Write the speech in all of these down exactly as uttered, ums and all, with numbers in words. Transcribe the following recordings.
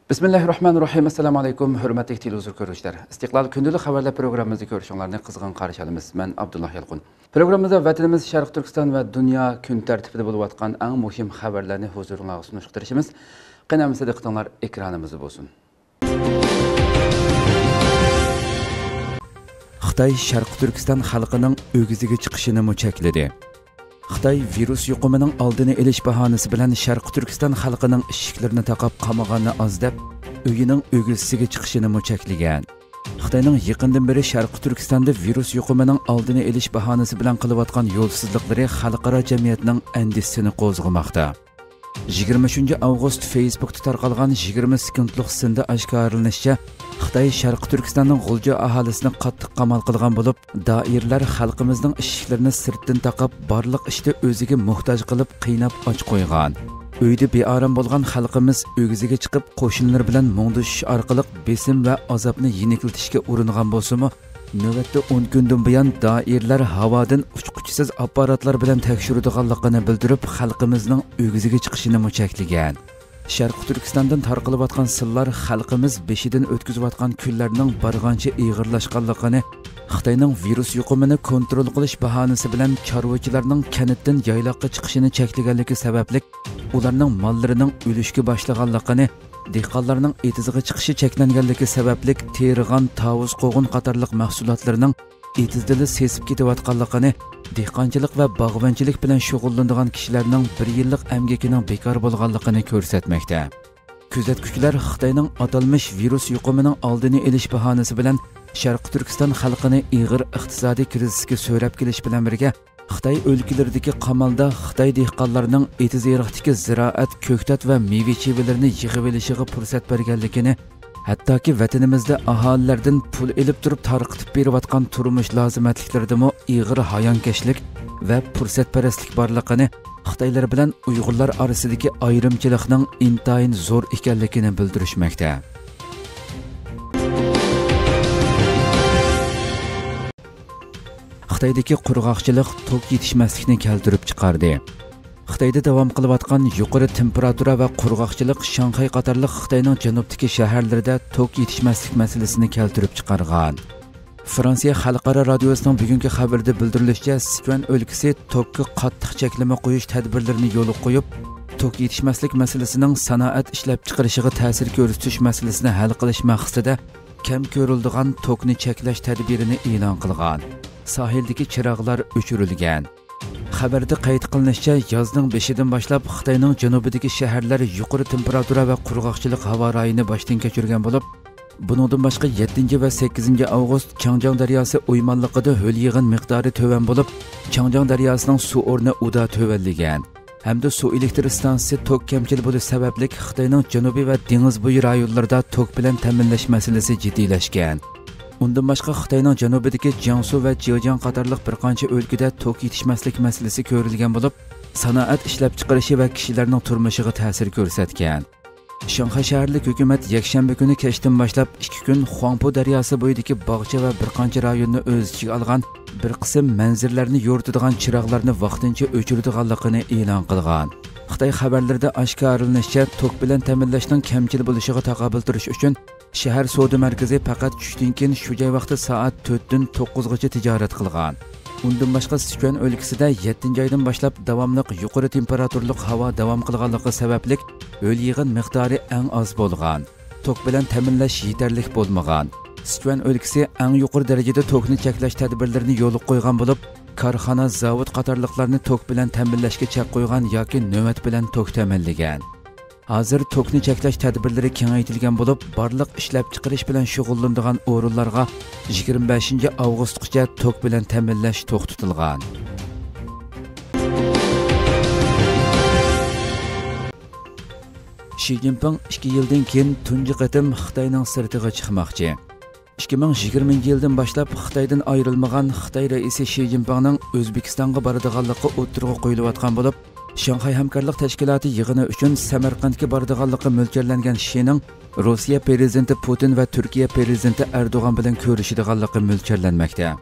بىسمىللاھىررەھمانىررەھىم. ئەسسالامۇ ئەلەيكۇم، ھۆرمەتلىك تېلېۋىزور كۆرۈشلەر. ئىستىقلال كۈندىلىك خەۋەرلەر پروگراممىمىزنى كۆرۈشۈڭلارنى قىزغىن قارشى ئالىمىز. مەن ئابدۇللا يالقۇن. پروگراممىمىزدا ۋەتىنىمىز شەرقىي تۈركىستان ۋە دۇنيا كۈن تەرتىپىدە بولۇۋاتقان ئەڭ مۇھىم خەۋەرلەرنى ھۇزۇرۇڭلارغا سۇنۇشقا تىرىشىمىز. قېنى ئەمىسە دىققىتىڭلار ئېكرانىمىزدا بولسۇن. خىتاي شەرقىي تۈركىستان خەلقىنىڭ ئۆگزىگە چىقىشىنىمۇ چەكلىدى. خىتاي ۋىرۇس يۇقۇمىنىڭ ئالدىنى ئېلىش باھانىسى بىلەن شەرقىي تۈركىستان خەلقىنىڭ ئىشىكلىرىنى تاقاپ قامىغاننى ئاز دەپ، ئۆيىنىڭ ئۆگزىسىگە چىقىشىنىمۇ چەكلىگەن. خىتاينىڭ يېقىندىن بېرى شەرقىي تۈركىستاندا ۋىرۇس يۇقۇمىنىڭ ئالدىنى ئېلىش باھانىسى بىلەن قىلىۋاتقان يولسىزلىقلىرى خەلقئارا جەمئىيەتنىڭ ئەندىشىسىنى قوزغىماقتا. يىگىرمە ئۈچىنچى ئاۋغۇست فېيسبۇكتا تارقالغان يىگىرمە سېكۇنتلۇق سىندا ئاشكارىلىنىشىچە، خىتاي شەرقىي تۈركىستاننىڭ غۇلجا ئاھالىسىنى قاتتىق قامال قىلغان بولۇپ، دائىرىلەر خەلقىمىزنىڭ ئىشىكلىرىنى سىرتتىن تاقاپ، بارلىق ئىشتا ئۆزىگە موھتاج قىلىپ، قىيناپ ئاچ قويغان. ئۆيدە بىئارام بولغان خەلقىمىز ئۆگزىگە چىقىپ، قوشۇنلىرى بىلەن مۇڭدىشىش ئارقىلىق بېسىم ۋە ئازابنى يېنىكلىتىشكە ئۇرۇنغان بولسىمۇ، نۆۋەتتە ئون كۈندىن بۇيان دائىرىلەر ھاۋادىن ئۇچقۇچىسىز ئاپپاراتلار بىلەن تەكشۈرىدىغانلىقىنى بىلدۈرۈپ، خەلقىمىزنىڭ ئۆگزىگە چىقىشىنىمۇ چەكلىگەن. شەرقىي تۈركىستاندىن تارقىلىۋاتقان سىنلار خەلقىمىز بېشىدىن ئۆتكۈزۈۋاتقان كۈنلەرنىڭ بارغانچە ئېغىرلاشقانلىقىنى، خىتاينىڭ ۋىرۇس يۇقۇمىنى كونترول قىلىش باھانىسى بىلەن چارۋىچىلارنىڭ كەنتتىن يايلاققا چىقىشىنى چەكلىگەنلىكى سەۋەبلىك، ئۇلارنىڭ ماللىرىنىڭ ئۆلۈشكە باشلىغانلىقىنى، دېھقانلارنىڭ ئېتىزغا چىقىشى چەكلەنگەنلىكى سەۋەبلىك، تېرىغان، تاۋۇز قوغۇن قاتارلىق مەھسۇلاتلىرىنىڭ ئېتىزدىلا سېسىپ كېتىۋاتقانلىقىنى، دېھقانچىلىق ۋە باغۋەنچىلىك بىلەن شۇغۇللىنىدىغان كىشىلەرنىڭ بىر يىللىق ئەمگىكىنىڭ بىكار بولغانلىقىنى كۆرسەتمەكتە. كۆزەتكۈچىلەر خىتاينىڭ ئاتالمىش ۋىرۇس يۇقۇمىنىڭ ئالدىنى ئېلىش باھانىسى بىلەن شەرقىي تۈركىستان خەلقىنى ئېغىر ئىقتىسادىي كىرىزىسكە سۆرەپ كېلىش بىلەن بىرگە، خىتاي ئۆلكىلىرىدىكى قامالدا خىتاي دېھقانلارنىڭ ئېتىز-ئېرىقتىكى زىرائەت، كۆكتات ۋە مېۋە-چىۋىلىرىنى يىغىۋېلىشىغا پۇرسەت بەرگەنلىكىنى، ھەتتاكى ۋەتىنىمىزدە ئاھالىلەردىن پۇل ئېلىپ تۇرۇپ تارقىتىپ بېرىۋاتقان تۇرمۇش لازىمەتلىكلىرىدىمۇ ئېغىر ھايانكەشلىك ۋە پۇرسەتپەرەسلىك بارلىقىنى، خىتايلار بىلەن ئۇيغۇرلار ئارىسىدىكى ئايرىمچىلىقنىڭ ئىنتايىن زور ئىكەنلىكىنى بىلدۈرۈشمەكتە. خىتايدىكى قۇرغاقچىلىق توك يېتىشمەسلىكنى كەلتۈرۈپ چىقاردى. خىتايدا داۋام قىلىۋاتقان يۇقىرى تېمپېراتۇرا ۋە قۇرغاقچىلىق شاڭخەي قاتارلىق خىتاينىڭ جەنۇبتىكى شەھەرلىرىدە توك يېتىشمەسلىك مەسىلىسىنى كەلتۈرۈپ چىقارغان. فرانسىيە خەلقئارا رادىيوسىنىڭ بۈگۈنكى خەۋىرىدە بىلدۈرۈلۈشىچە، سىچۈەن ئۆلكىسى توكقا قاتتىق چەكلىمە قويۇش تەدبىرلىرىنى يولغا قويۇپ، توك يېتىشمەسلىك مەسىلىسىنىڭ سانائەت ئىشلەپچىقىرىشىغا تەسىر كۆرسىتىش مەسىلىسىنى ھەل قىلىش مەقسىتىدە كەم كۆرۈلىدىغان توكنى چەكلەش تەدبىرىنى ئېلان قىلغان. ساھىلدىكى چىراغلار ئۆچۈرۈلگەن. خەۋەردە قەيت قىلىنىشىچە، يازنىڭ بېشىدىن باشلاپ خىتاينىڭ جەنۇبىدىكى شەھەرلەر يۇقىرى تېمپېراتۇرا ۋە قۇرغاقچىلىق ھاۋا رايىنى باشتىن كەچۈرگەن بولۇپ، بۇنىڭدىن باشقا، يەتتىنچى ۋە سەككىزىنچى ئاۋغۇست چاڭجياڭ دەرياسى ئويمانلىقىدا ھۆل يىغىن مىقدارى تۆۋەن بولۇپ، چاڭجياڭ دەرياسىنىڭ سۇ ئورنى ئۇدا تۆۋەنلىگەن. ھەمدە سۇ ئېلېكتر ئىستانسىسى توك كەمچىل بولۇش سەۋەبلىك خىتاينىڭ جەنۇبىي ۋە دېڭىز بويى رايونلىرىدا توك بىلەن تەمىنلەش مەسىلىسى جىددىيلەشكەن. ئۇندىن باشقا، خىتاينىڭ جەنۇبىدىكى جياڭسۇ ۋە جېجياڭ قاتارلىق بىر قانچە ئۆلكىدە توك يېتىشمەسلىك مەسىلىسى كۆرۈلگەن بولۇپ، سانائەت ئىشلەپچىقىرىشى ۋە كىشىلەرنىڭ تۇرمۇشىغا تەسىر كۆرسەتكەن. شاڭخەي شەھەرلىك ھۆكۈمەت يەكشەنبە كۈنى كەچتىن باشلاپ ئىككى كۈن خۇاڭپۇ دەرياسى بويىدىكى باغچە ۋە بىر قانچە رايوننى ئۆز ئىچىگە ئالغان بىر قىسىم مەنزىرىلەرنى يورۇتىدىغان چىراغلارنى ۋاقتىنچە ئۆچۈرىدىغانلىقىنى ئېلان قىلغان. خىتاي خەۋەرلىرىدە ئاشكارىلىنىشىچە، توك بىلەن تەمىنلەشنىڭ كەمچىل بولۇشىغا تاقابىل تۇرۇش ئۈچۈن، شەھەر سودا مەركىزى پەقەت چۈشتىن كېيىن شۇ جاي ۋاقتى سائەت تۆتتىن توققۇزغىچە تىجارەت قىلغان. ئۇندىن باشقا، سىچۈەن ئۆلكىسىدە يەتتىنچى ئايدىن باشلاپ داۋاملىق يۇقىرى تېمپېراتۇرلۇق ھاۋا داۋام قىلغانلىقى سەۋەبلىك، ھۆل يىغىن مىقدارى ئەڭ ئاز بولغان. توك بىلەن تەمىنلەش يېتەرلىك بولمىغان. سىچۈەن ئۆلكىسى ئەڭ يۇقىرى دەرىجىدە توكنى چەكلەش تەدبىرلىرىنى يولغا قويغان بولۇپ، كارخانا، زاۋۇت قاتارلىقلارنى توك بىلەن تەمىنلەشكە چەك قويغان ياكى نۆۋەت بىلەن توك تەمىنلىگەن. ھازىر توكنى چەكلەش تەدبىرلىرى كېڭەيتىلگەن بولۇپ، بارلىق ئىشلەپچىقىرىش بىلەن شۇغۇللىنىدىغان ئورۇنلارغا يىگىرمە بەشىنچى ئاۋغۇستقىچە توك بىلەن تەمىنلەش توختىتىلغان. شى جىنپىڭ ئىككى يىلدىن كېيىن تۇنجى قېتىم خىتاينىڭ سىرتىغا چىقماقچى. ئىككى مىڭ يىگىرمىنچى يىلدىن باشلاپ خىتايدىن ئايرىلمىغان خىتاي رەئىسى شى جىنپىڭنىڭ ئۆزبېكىستانغا بارىدىغانلىقى ئوتتۇرىغا قويۇلۇۋاتقان بولۇپ، شاڭخەي ھەمكارلىق تەشكىلاتى يىغىنى ئۈچۈن سەمەرقەنتكە بارىدىغانلىقى مۆلچەرلەنگەن شىنىڭ روسىيە پىرېزىدېنتى پۇتىن ۋە تۈركىيە پىرېزىدېنتى ئەردوغان بىلەن كۆرۈشىدىغانلىقى مۆلچەرلەنمەكتە.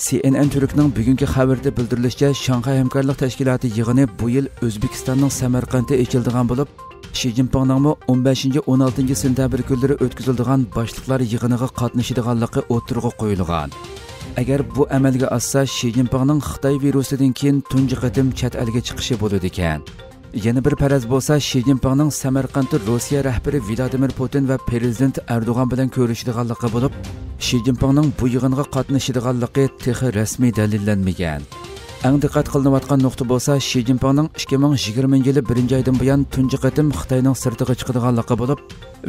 سى ئېن ئېن تۈركنىڭ بۈگۈنكى خەۋىرىدە بىلدۈرۈلۈشىچە، شاڭخەي ھەمكارلىق تەشكىلاتى يىغىنى بۇ يىل ئۆزبېكىستاننىڭ سەمەرقەنتى ئېچىلىدىغان بولۇپ، شى جىنپىڭنىڭمۇ ئون بەشىنچى، ئون ئالتىنچى سېنتەبىر كۈنلىرى ئۆتكۈزۈلىدىغان باشلىقلار يىغىنىغا قاتنىشىدىغانلىقى ئوتتۇرىغا قويۇلغان. ئەگەر بۇ ئەمەلگە ئاشسا، شى جىنپىڭنىڭ خىتاي ۋىرۇسىدىن كېيىن تۇنجى قېتىم چەت ئەلگە چىقىشى بولىدىكەن. يەنە بىر پەرەز بولسا، شى جىنپىڭنىڭ سەمەرقەنتتە روسىيە رەھبىرى ۋلادىمىر پۇتىن ۋە پىرېزىدېنت ئەردوغان بىلەن كۆرۈشىدىغانلىقى بولۇپ، شى جىنپىڭنىڭ بۇ يىغىنغا قاتنىشىدىغانلىقى تېخى رەسمىي دەلىللەنمىگەن. ئەڭ دىققەت قىلىنىۋاتقان نۇقتا بولسا، شى جىنپىڭنىڭ ئىككى مىڭ يىگىرمىنچى يىلى بىرىنچى ئايدىن بۇيان تۇنجى قېتىم خىتاينىڭ سىرتىغا چىقىدىغانلىقى بولۇپ،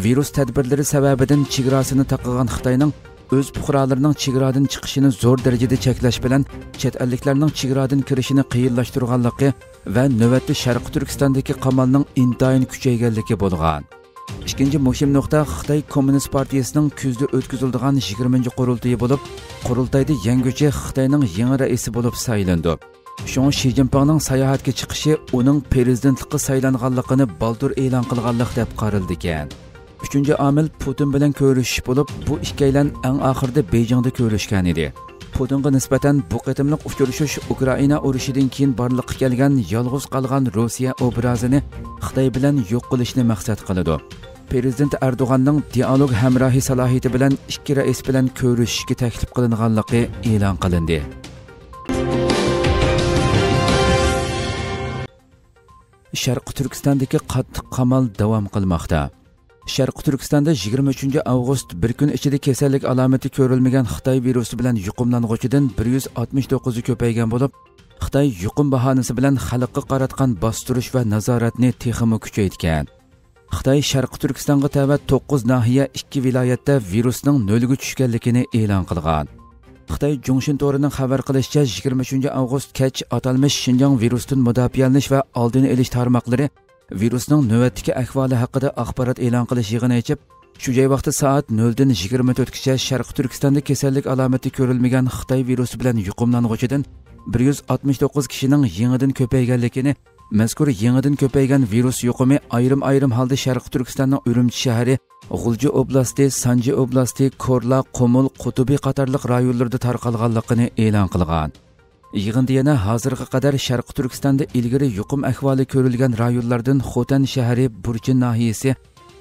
ۋىرۇس تەدبىرلىرى سەۋەبىدىن چېگراسىنى تاقىغان خىتاينىڭ ئۆز پۇقرالىرىنىڭ چېگرادىن چىقىشىنى زور دەرىجىدە چەكلەش بىلەن، چەت ئەللىكلەرنىڭ چېگرادىن كىرىشىنى قىيىنلاشتۇرغانلىقى ۋە نۆۋەتتە شەرقىي تۈركىستاندىكى قامالنىڭ ئىنتايىن كۈچەيگەنلىكى بولغان. ئىككىنچى مۇھىم نۇقتا، خىتاي كوممۇنىست پارتىيىسىنىڭ كۈزدە ئۆتكۈزۈلىدىغان يىگىرمىنچى قۇرۇلتىيى بولۇپ، قۇرۇلتايدا يەڭگۈچى خىتاينىڭ يېڭى رەئىسى بولۇپ سايلىنىدۇ. شۇڭا شى جىنپىڭنىڭ ساياھەتكە چىقىشى ئۇنىڭ پىرېزىدېنتلىققا سايلانغانلىقىنى بالدۇر ئېلان قىلغانلىق دەپ قارىلىدىكەن. ئۈچىنچى ئامىل پۇتىن بىلەن كۆرۈشۈش بولۇپ، بۇ ئىككىيلەن ئەڭ ئاخىرىدا بېيجىڭدا كۆرۈشكەن ئىدى. پۇتىنغا نىسبەتەن بۇ قېتىملىق ئۇچرىشىش ئۇكرائىنا ئۇرۇشىدىن كېيىن بارلىققا كەلگەن يالغۇز قالغان روسىيە ئوبرازىنى خىتاي بىلەن يوق قىلىشنى مەقسەت قىلىدۇ. پىرېزىدېنت ئەردوغاننىڭ دىئالوگ ھەمراھى سالاھىيىتى بىلەن ئىككى رەئىس بىلەن كۆرۈشۈشكە تەكلىپ قىلىنغانلىقى ئېلان قىلىندى. شەرقىي تۈركىستاندىكى قاتتىق قامال داۋام قىلماقتا. شەرقىي تۈركىستاندا يىگىرمە ئۈچىنچى ئاۋغۇست بىر كۈن ئىچىدە كېسەللىك ئالامىتى كۆرۈلمىگەن خىتاي ۋىرۇسى بىلەن يۇقۇملانغۇچىدىن بىر يۈز ئاتمىش توققۇزى كۆپەيگەن بولۇپ، خىتاي يۇقۇم باھانىسى بىلەن خەلققە قاراتقان باستۇرۇش ۋە نازارەتنى تېخىمۇ كۈچەيتكەن. خىتاي شەرقىي تۈركىستانغا تەۋە توققۇز ناھىيە، ئىككى ۋىلايەتتە ۋىرۇسنىڭ نۆلگە چۈشكەنلىكىنى ئېلان قىلغان. خىتاي جۇڭشىن تورىنىڭ خەۋەر قىلىشىچە، يىگىرمە ئۈچىنچى ئاۋغۇست كەچ ئاتالمىش شىنجاڭ ۋىرۇستىن مۇداپىئەلىنىش ۋە ئالدىنى ئېلىش تارماقلىرى ۋىرۇسنىڭ نۆۋەتتىكى ئەھۋالى ھەققىدە ئاخبارات ئېلان قىلىش يىغىنى ئېچىپ، شۇ جاي ۋاقتى سائەت نۆلدىن يىگىرمە تۆتكىچە شەرقىي تۈركىستاندا كېسەللىك ئالامىتى كۆرۈلمىگەن خىتاي ۋىرۇسى بىلەن يۇقۇملانغۇچىدىن بىر يۈز ئاتمىش توققۇز كىشىنىڭ يېڭىدىن كۆپەيگەنلىكىنى، مەزكۇر يېڭىدىن كۆپەيگەن ۋىرۇس يۇقۇمى ئايرىم-ئايرىم ھالدا شەرقىي تۈركىستاننىڭ ئۈرۈمچى شەھىرى، غۇلجا ئوبلاستى، سانجى ئوبلاستى، كورلا، قۇمۇل، قۇتۇبى قاتارلىق رايونلىرىدا تارقالغانلىقىنى ئېلان قىلغان. يىغىندا يەنە ھازىرغا قەدەر شەرقىي تۈركىستاندا ئىلگىرى يۇقۇم ئەھۋالى كۆرۈلگەن رايونلاردىن خوتەن شەھىرى بۇرچىن ناھىيەسى،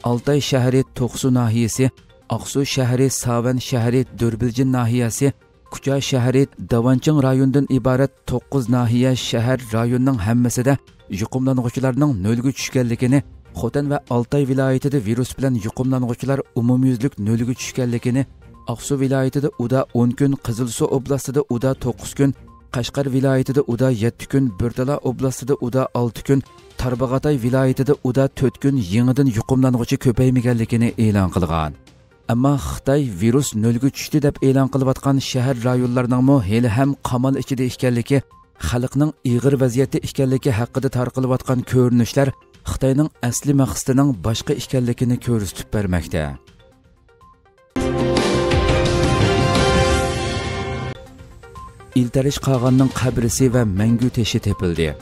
ئالتاي شەھىرى توقسۇ ناھىيەسى، ئاقسۇ شەھىرى ساۋەن شەھىرى دۆربىلجىن ناھىيەسى، كۇچا شەھىرى داۋانچىڭ رايونىدىن ئىبارەت توققۇز ناھىيە، شەھەر، رايوننىڭ ھەممىسىدە يۇقۇملانغۇچىلارنىڭ نۆلگە چۈشكەنلىكىنى، خوتەن ۋە ئالتاي ۋىلايىتىدە ۋىرۇس بىلەن يۇقۇملانغۇچىلار ئومۇميۈزلۈك نۆلگە چۈشكەنلىكىنى، ئاقسۇ ۋىلايىتىدە ئۇدا ئون كۈن، قىزىلسۇ ئوبلاستىدا ئۇدا توققۇز كۈن، قەشقەر ۋىلايىتىدە ئۇدا يەتتە كۈن، بۆرتالا ئوبلاستىدا ئۇدا ئالتە كۈن، تارباغاتاي ۋىلايىتىدە ئۇدا تۆت كۈن يېڭىدىن يۇقۇملانغۇچى كۆپەيمىگەنلىكىنى ئېلان قىلغان. ئەمما خىتاي ۋىرۇس نۆلگە چۈشتى دەپ ئېلان قىلىۋاتقان شەھەر، رايونلارنىڭمۇ ھېلىھەم قامال ئىچىدە ئىكەنلىكى، خەلقنىڭ ئېغىر ۋەزىيەتتە ئىكەنلىكى ھەققىدە تارقىلىۋاتقان كۆرۈنۈشلەر خىتاينىڭ ئەسلى مەقسىتىنىڭ باشقا ئىكەنلىكىنى كۆرسىتىپ بەرمەكتە. ئىلتەرىش قاغاننىڭ قەبرىسى ۋە مەڭگۈ تېشى تېپىلدى.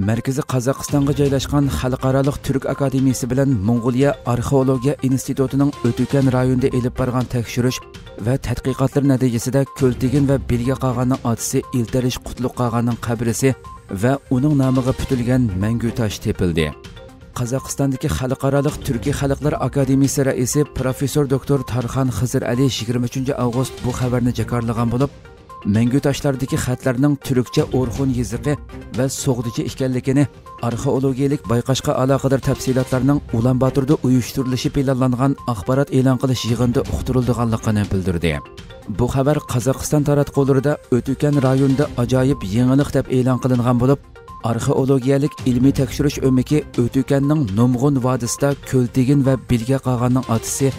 مەركىزى قازاقىستانغا جايلاشقان خەلقئارالىق تۈرك ئاكادېمىيىسى بىلەن موڭغۇلىيە ئارخېئولوگىيە ئىنستىتۇتىنىڭ ئۆتۈكەن رايونىدا ئېلىپ بارغان تەكشۈرۈش ۋە تەتقىقاتلىرى نەتىجىسىدە، كۆلتېگىن ۋە بىلگە قاغاننىڭ ئاتىسى ئىلتەرىش قۇتلۇق قاغاننىڭ قەبرىسى ۋە ئۇنىڭ نامىغا پۈتۈلگەن مەڭگۈ تاش تېپىلدى. قازاقىستاندىكى خەلقئارالىق تۈركىي خەلقلەر ئاكادېمىيىسى رەئىسى پروفېسسور دوكتور تارخان خىزىر ئەلى يىگىرمە ئۈچىنچى ئاۋغۇست بۇ خەۋەرنى جاكارلىغان بولۇپ، مەڭگۈ تاشلاردىكى خەتلەرنىڭ تۈركچە ئورخۇن يېزىقى ۋە سوغدىچە ئىكەنلىكىنى، ئارخېئولوگىيەلىك بايقاشقا ئالاقىدار تەپسىلاتلارنىڭ ئۇلان باتوردا ئۇيۇشتۇرۇلۇشى پىلانلانغان ئاخبارات ئېلان قىلىش يىغىنىدا ئۇقتۇرۇلىدىغانلىقىنى بىلدۈردى. بۇ خەۋەر قازاقىستان تاراتقۇلىرىدا ئۆتۈكەن رايونىدا ئاجايىپ يېڭىلىق دەپ ئېلان قىلىنغان بولۇپ، ئارخېئولوگىيەلىك ئىلمىي تەكشۈرۈش ئۆمىكى ئۆتۈكەننىڭ نومغۇن ۋادىسىدا كۆلتېگىن ۋە بىلگە قاغاننىڭ ئاتىسى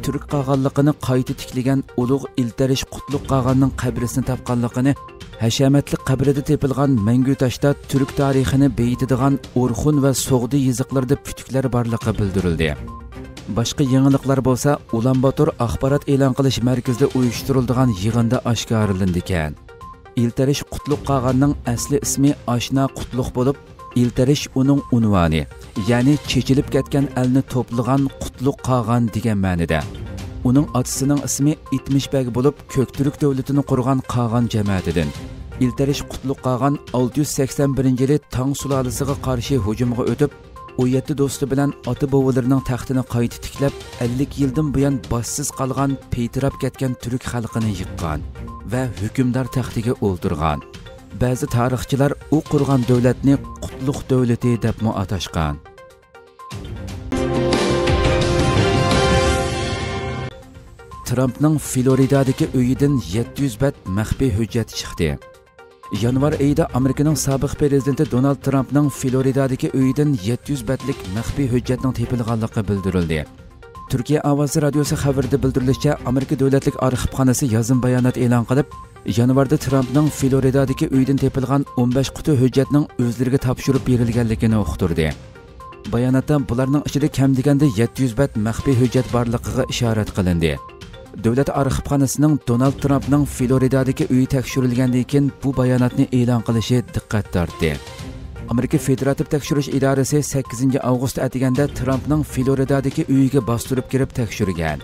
تۈرك قاغانلىقىنى قايتا تىكلىگەن ئۇلۇغ ئىلتەرىش قۇتلۇق قاغاننىڭ قەبرىسىنى تاپقانلىقىنى، ھەشەمەتلىك قەبرىدە تېپىلغان مەڭگۈ تاشتا تۈرك تارىخىنى بېيىتىدىغان ئورخۇن ۋە سوغدى يېزىقلىرىدا پۈتۈكلەر بارلىقى بىلدۈرۈلدى. باشقا يېڭىلىقلار بولسا ئۇلان باتور ئاخبارات ئېلان قىلىش مەركىزىدە ئۇيۇشتۇرۇلىدىغان يىغىندا ئاشكارىلىنىدىكەن. ئىلتەرىش قۇتلۇق قاغاننىڭ ئەسلى ئىسمى ئاشنا قۇتلۇق بولۇپ، ئىلتەرىش ئۇنىڭ ئۇنۋانى، يەنى چېچىلىپ كەتكەن ئەلنى توپلىغان قۇتلۇق قاغان دېگەن مەنىدە. ئۇنىڭ ئاتىسىنىڭ ئىسمى ئىتمىش بەگ بولۇپ، كۆكتۈرك دۆلىتىنى قۇرغان قاغان جەمەتىدىن. ئىلتەرىش قۇتلۇق قاغان ئالتە يۈز سەكسەن بىرىنچى يىلى تاڭ سۇلالىسىغا قارشى ھۇجۇمغا ئۆتۈپ، ئون يەتتە دوستى بىلەن ئاتا-بوۋىلىرىنىڭ تەختىنى قايتا تىكلەپ، ئەللىك يىلدىن بۇيان باشسىز قالغان، پىتىراپ كەتكەن تۈرك خەلقىنى يىققان ۋە ھۆكۈمدار تەختىگە ئولتۇرغان. بەزى تارىخچىلار ئۇ قۇرغان دۆلەتنى قۇتلۇق دۆلىتى دەپمۇ ئاتاشقان. ترامپنىڭ فلورىدادىكى ئۆيىدىن يەتتە يۈز بەت مەخپىي ھۆججەت چىقتى. يانۋار ئېيىدا ئامېرىكىنىڭ سابىق پرېزىدېنتى دونالد ترامپنىڭ فلورىدادىكى ئۆيىدىن يەتتە يۈز بەتلىك مەخپىي ھۆججەتنىڭ تېپىلغانلىقى بىلدۈرۈلدى. تۈركىيە ئاۋازى رادىيوسى خەۋىرىدە بىلدۈرۈلۈشىچە، ئامېرىكا دۆلەتلىك ئارخىپخانىسى يازما بايانات ئېلان قىلىپ، يانۋاردا ترامپنىڭ فلورىدادىكى ئۆيىدىن تېپىلغان ئون بەش قۇتا ھۆججەتنىڭ ئۆزلىرىگە تاپشۇرۇپ بېرىلگەنلىكىنى ئۇقتۇردى. باياناتتا بۇلارنىڭ ئىچىدە كەم دېگەندە يەتتە يۈز بەت مەخپىي ھۆججەت بارلىقىغا ئىشارەت قىلىندى. دۆلەت ئارخىپخانىسىنىڭ دونالد ترامپنىڭ فلورىدادىكى ئۆيى تەكشۈرۈلگەندىن كېيىن بۇ باياناتنى ئېلان قىلىشى دىققەت تارتتى. ئامېرىكا فېدېراتىپ تەكشۈرۈش ئىدارىسى سەككىزىنچى ئاۋغۇست ئەتىگەندە ترامپنىڭ فلورىدادىكى ئۆيىگە باستۇرۇپ كىرىپ تەكشۈرگەن.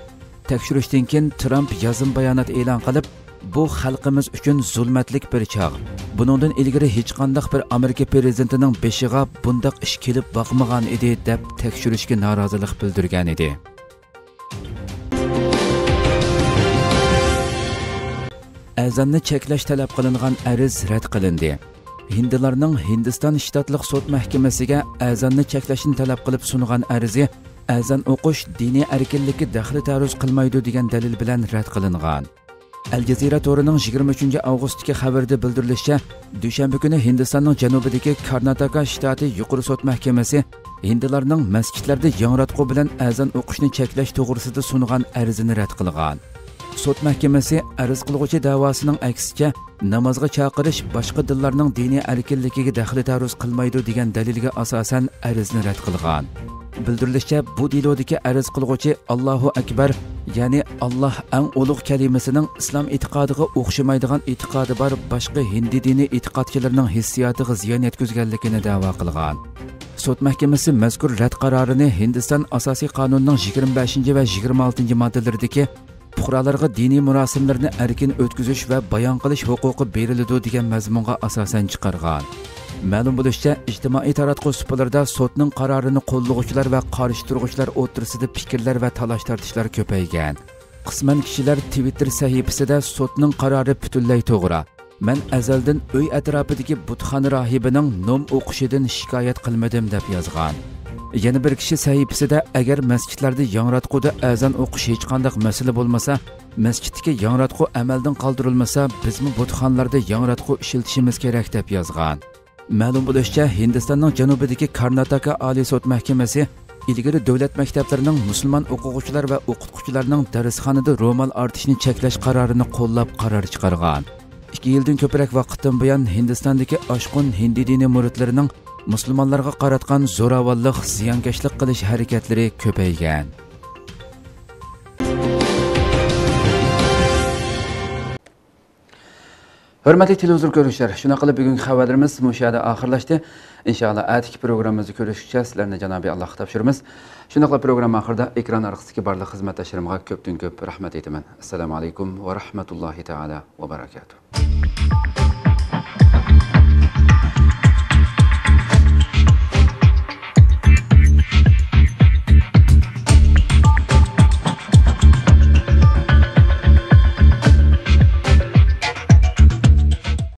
تەكشۈرۈشتىن كېيىن ترامپ يازما بايانات ئېلان قىلىپ، بۇ خەلقىمىز ئۈچۈن زۇلمەتلىك بىر چاغ. بۇنىڭدىن ئىلگىرى ھېچقانداق بىر ئامېرىكا پرېزىدېنتىنىڭ بېشىغا بۇنداق ئىش كېلىپ باقمىغان ئىدى، دەپ تەكشۈرۈشكە نارازىلىق بىلدۈرگەن ئىدى. ئەزاننى چەكلەش تەلەپ قىلىنغان ئەرز رەت قىلىندى. ھىندىلارنىڭ ھىندىستان شتاتلىق سوت مەھكىمىسىگە ئەزاننى چەكلەشنى تەلەپ قىلىپ سۇنغان ئەرزى ئەزان ئوقۇش دىنىي ئەركىنلىككە دەخلى تەرۇز قىلمايدۇ دېگەن دەلىل بىلەن رەت قىلىنغان. ئەل جەزىرە تورىنىڭ يىگىرمە ئۈچىنچى ئاۋغۇستتىكى خەۋىرىدە بىلدۈرۈلۈشىچە، دۈشەنبە كۈنى ھىندىستاننىڭ جەنۇبىدىكى كارناتاكا شتاتى يۇقىرى سوت مەھكىمىسى ھىندىلارنىڭ مەسچىتلەردە ياڭراتقۇ بىلەن ئەزان ئوقۇشنى چەكلەش توغرىسىدا سۇنغان ئەرزىنى رەت قىلغان. سوت مەھكىمىسى ئەرز قىلغۇچى دەۋاسىنىڭ ئەكسىچە، نامازغا چاقىرىش باشقا دىنلارنىڭ دىنىي ئەركىنلىكىگە دەخلى تەرۇز قىلمايدۇ دېگەن دەلىلگە ئاساسەن ئەرزنى رەت قىلغان. بىلدۈرۈلۈشىچە، بۇ دېلودىكى ئەرز قىلغۇچى ئاللاھۇ ئەكبەر، يەنى ئاللاھ ئەڭ ئۇلۇغ كەلىمىسىنىڭ ئىسلام ئېتىقادىغا ئوخشىمايدىغان ئېتىقادى بار باشقا ھىندى دىنىي ئېتىقادچىلىرىنىڭ ھېسسىياتىغا زىيان يەتكۈزگەنلىكىنى دەۋا قىلغان. سوت مەھكىمىسى مەزكۇر رەت قارارىنى ھىندىستان ئاساسىي قانۇنىنىڭ يىگىرمە بەشىنچى ۋە يىگىرمە ئالتىنچى ماددىلىرىدىكى پۇقرالارغا دىنىي مۇراسىملىرىنى ئەركىن ئۆتكۈزۈش ۋە بايان قىلىش ھوقۇقى بېرىلىدۇ دېگەن مەزمۇنغا ئاساسەن چىقارغان. مەلۇم بولۇشىچە، ئىجتىمائىي تاراتقۇ سۇپىلىرىدا سوتنىڭ قارارىنى قوللىغۇچىلار ۋە قارشى تۇرغۇچىلار ئوتتۇرىسىدا پىكىرلەر ۋە تالاش-تارتىشلار كۆپەيگەن. قىسمەن كىشىلەر تىۋىتتېر سەھىپىسىدە سوتنىڭ قارارى پۈتۈنلەي توغرا، مەن ئەزەلدىن ئۆي ئەتراپىدىكى بۇتخانا راھىبىنىڭ نوم ئوقۇشىدىن شىكايەت قىلمىدىم، دەپ يازغان. يەنە بىر كىشى سەھىپىسىدە، ئەگەر مەسچىتلەردە ياڭراتقۇدا ئەزان ئوقۇش ھېچقانداق مەسىلە بولمىسا، مەسچىتتىكى ياڭراتقۇ ئەمەلدىن قالدۇرۇلمىسا، بىزمۇ بۇتخانىلاردا ياڭراتقۇ ئىشلىتىشىمىز كېرەك، دەپ يازغان. مەلۇم بولۇشىچە، ھىندىستاننىڭ جەنۇبىدىكى كارناتاكا ئالىي سوت مەھكىمىسى ئىلگىرى دۆلەت مەكتەپلىرىنىڭ مۇسۇلمان ئوقۇغۇچىلار ۋە ئوقۇتقۇچىلارنىڭ دەرسخانىدا رومال ئارتىشنى چەكلەش قارارىنى قوللاپ قارار چىقارغان. ئىككى يىلدىن كۆپرەك ۋاقىتتىن بۇيان ھىندىستاندىكى ئاشقۇن ھىندى دىنىي مۇرىتلىرىنىڭ مۇسۇلمانلارغا قاراتقان زوراۋانلىق، زىيانكەشلىك قىلىش ھەرىكەتلىرى كۆپەيگەن. ھۆرمەتلىك تېلېۋىزور كۆرۈشلەر، شۇنداق قىلىپ بۈگۈنكى خەۋەرلىرىمىز مۇشۇ يەردە ئاخىرلاشتى. ئىنشائاللا، ئەتىكى پروگراممىمىزدا كۆرۈشكىچە سىلەرنى جانابى ئاللاھقا تاپشۇرىمىز. شۇنداقلا پروگرامما ئاخىرىدا ئېكران ئارقىسىدىكى بارلىق خىزمەتداشلىرىمغا كۆپتىن كۆپ رەھمەت ئېيتىمەن. ئەسسالامۇ ئەلەيكۇم ۋە رەھمەتۇللاھى تائالا ۋە بەرەكاتۇھ.